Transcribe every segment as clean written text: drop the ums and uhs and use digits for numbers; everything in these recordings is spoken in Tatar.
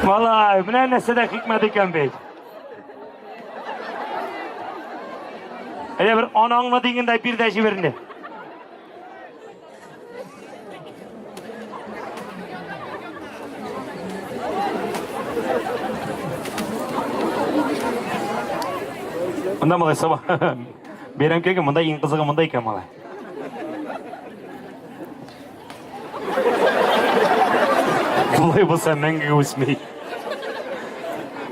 Малай, менә нәрсәдә хикмәт икән бит. Әле бер анаңны дигәндә бир дә җибәр инде. Монда малай саба. Бәйрәм килгән, монда иң кызыгы монда икән малай. Болай булса мәңгегә үсми.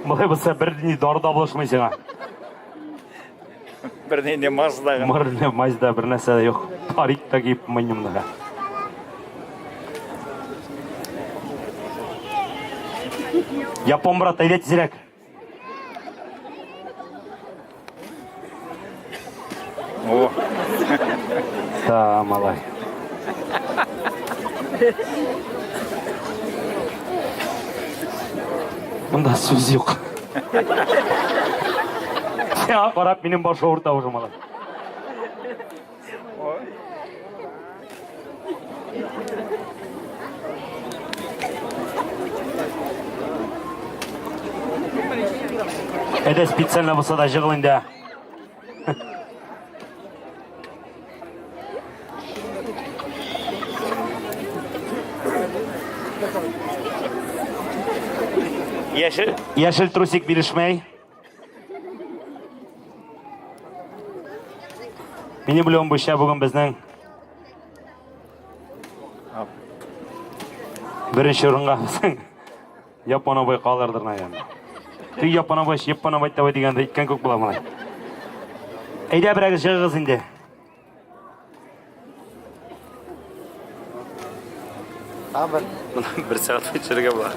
Болай булса бер ни дары да булышмый сиңа. Бер нинди маз да. Бер мазь да бер нәрсә дә юк. Парик та киеп мыйным да. Япон брат, әйдә тизрәк. О. Да, малай. Монда сүз юк. Сиңа карап минем баш авырта уже, малай. Әйдә специально булса да җыгыл инде. Яшел. Яшел трусик бирешмәй. Минем белүем буенча бүген безнең беренче урынга безнең Япон абый калырдыр, наверное. Ты Япон абый, Япон абый давай дигәндә иткән күк була малай. Әйдә берәгез чыгыгыз инде. Бер. Бер сәгать эчәргә була.